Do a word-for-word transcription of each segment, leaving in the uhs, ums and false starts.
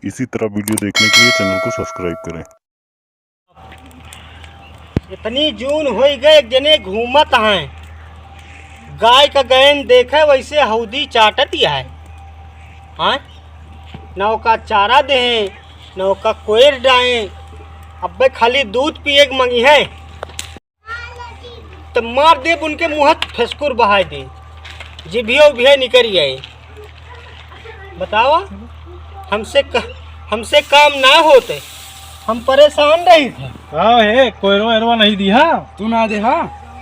इसी तरह video देखने के लिए channel को subscribe करें। इतनी जून होई गए, एक जने घूमत हैं, गाय का गैन देखे वैसे हौदी चाटत ही है। हाँ, न ओका चारा देहें, न ओका कोयर डाएं, अब्बे खाली दूध पिए के मंगी है। तो मार देब उनके मुँह फेसकुर बहाय दे, जिभियो उभियो निकल जाए। बतावा, हमसे क-, हमसे काम ना होते, हम परेशान रही थे। का हे, कोयरो एरवा नहीं दिहा? तू ना देहा?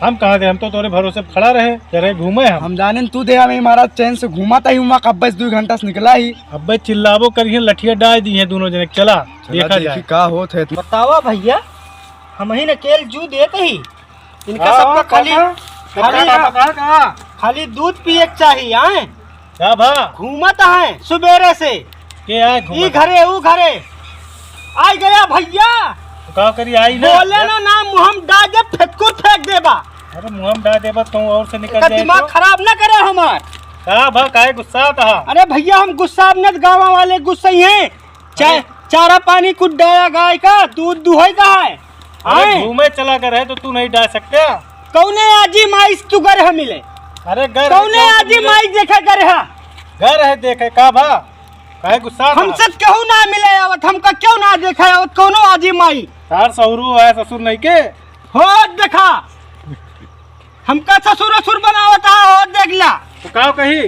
हम कहाँ दे, हम तो तोरे भरोसे खड़ा रहे, तेरे घूमे हम। हम जाने तू देहा, मैं महाराज चैन से घूमा था ही, वहाँ कब्बे से दो घंटा से निकला ही। अब्बे चिल्लाबो करिए, लठिया डाल दी है दोनों जने, चला, चला देखा देखी जाए। का होत है। बतावा भैया, हम ही न केल जू देत ही। इनका हाँ, सबका हाँ, खाली, हाँ। खाली, हाँ, हाँ, हाँ। खाली दूध पिए के चाही, आए? का भा? घूमत हैं सुबेरे से। के आए घूमत? ई घरे, ऊ घरे। आई गया भैया। तो का करी, आई ना। बोले ना, ना, मुँह में डाल दे, फेंकुर फेंक देबा। अरे, मुँह में डाल देबा, तू और से निकल एकर जाए दिमाग तो। खराब ना करे हमार। का भा, काहे गुस्सा था? अरे भैया, हम गुस्सा न, गाँव वाले गुस्सा ही हैं। चा-, अरे। चारा पानी कुछ डाया गाय का, दूध दुहै का है? अरे आए? घूमे चला कर है तो तू नहीं डाल सकते? कौने आजी माई से तू गर है मिले? अरे गर है, कौने क्यों आजी मिले? माई देखे गर है? गर है देखे का भा? काहे गुस्सा था? हमसे क्यों ना मिले आवत, हमका क्यों ना देखे आवत कौनो आजी माई? तार सहुरू है ससुर नहीं के? हो देखा, हमका ससुर असुर बनावत है, हो देख ला। तो का कही?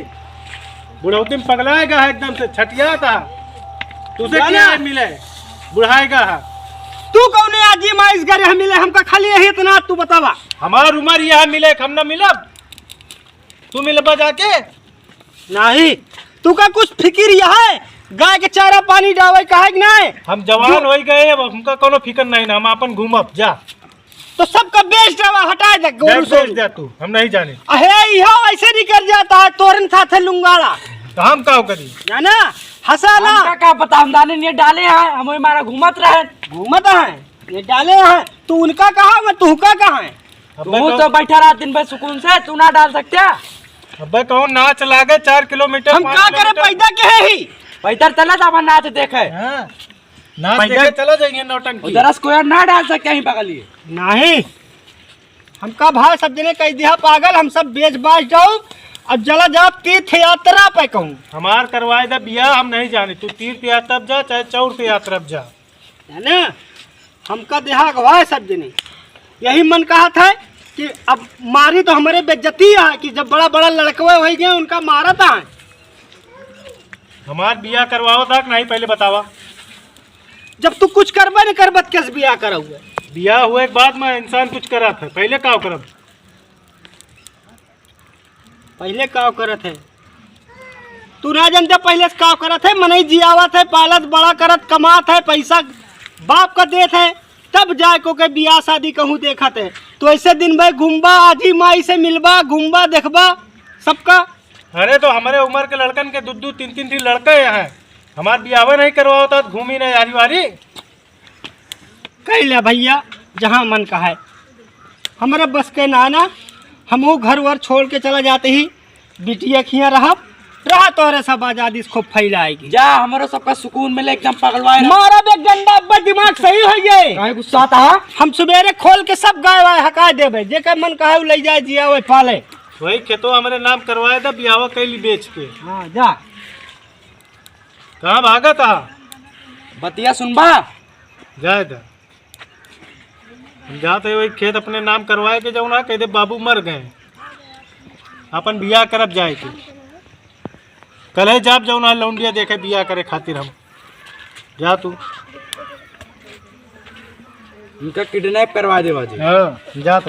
बुढ़ौती में पगलाएगा है एकदम से, छटियाता। तुझे जाना। क्या है मिले? बुढ़ाएगा है। तू कौने आजी माइस घरे हम मिले, हमका खाली यही इतना तू बतावा। हमार उम्र यह मिले, हम ना मिलब। तू मिलबा जाके? नहीं, तू का कुछ फिकिर यह है? गाय के चारा पानी डावे का है कि नहीं? हम जवान जो होई गए, अब हमका कोनो फिकर नहीं ना, हम आपन घूमब, जा। तो सबका बेच देवा, हटाए दे, गोरू जा, सोरू। बेच दे तू, हम नहीं जाने। अहे, इहो ऐसे निकल जाता है, तोरन साथे लुंगाड़ा। तो हम का करी? जाना, हंसा ना। हमका का पता, हम जाने नहीं डाले हैं, हम वही मारा घूमत रहे। घूमत हैं, ये डाले हैं। तू उनका कहा, मैं तुहका कहा है? अबे तू कौन तो बैठा रहा दिन भर सुकून से, तू ना डाल सकते? अबे कौन नाच लागे चार किलोमीटर, हम पाँच का करे, किलोमीटर? पैदा के है ही? पैदल चला था, अपन नाच देखे। हाँ। नाच पैदल देखे चला जाएंगे नौटंकी। उधर से कोई ना डाल सकते हैं बगलिए। नहीं, हमका भाई सब जने कह दिया पागल, हम सब बेच बाच जाओ। अब जला जाओ तीर्थ यात्रा पे कहूँ। हमार करवाए दे बियाह, हम नहीं जाने, तू तीर्थ यात्रा पे जा चाहे चौर के यात्रा पे जा। है ना, हमका देहा गवाए सब जने। यही मन कहा था कि अब मारी तो हमारे बेइज्जती है कि जब बड़ा बड़ा लड़कवे हो गए उनका मारा था। हमार बियाह करवाओ था कि नहीं, पहले बतावा। जब तू कुछ करबे नहीं करबत, कैसे बियाह कराऊंगा? बियाह हुए के बाद में इंसान कुछ करा था, पहले का करब? पहले का करत है? तू ना जानते पहले से का करत है? मनई जियावत है, पालत बड़ा करत, कमात है, पैसा बाप का देत है, तब जाए को के बियाह शादी कहूँ देखत है। तो ऐसे दिन भर घूमबा, आजी माई से मिलबा, घूमबा, देखबा सबका। अरे तो हमारे उम्र के लड़कन के दू दू तीन तीन ठी लड़के हैं, हमार बियाहवे नहीं करवाओ तो घूमी नहीं आरी वारी। कह ले भैया, जहाँ मन का है, हमारा बस के ना ना, हम वो घर वर छोड़ के चला जाते ही, बिटिया खिया रहा, रहा तोरे सब आजादी से खूब फैलाएगी। जा, हमरो सबका सुकून मिले, एकदम पगलवाए रहा। मारा बे डंडा, अब्बा दिमाग सही हो ये। काहे गुस्सा था? हम सुबेरे खोल के सब गाय वाय हका देबे, जेकर मन कहे उ ले जाए, जिया वही पाले। वही खेतो हमरे नाम करवाए दे, बियाह कैली बेच के। हाँ, जा। कहाँ भागत हा? बतिया सुनबा? जाए दा। हम जात है वही खेत अपने नाम करवाए के जाऊ ना, कह दे बाबू मर गए, अपन बियाह करब जाए के। कल है जाब जाऊ ना लौंडिया देखे बियाह करे खातिर हम। जा तू। इनका किडनैप करवा दे बाजे। हाँ, जात है।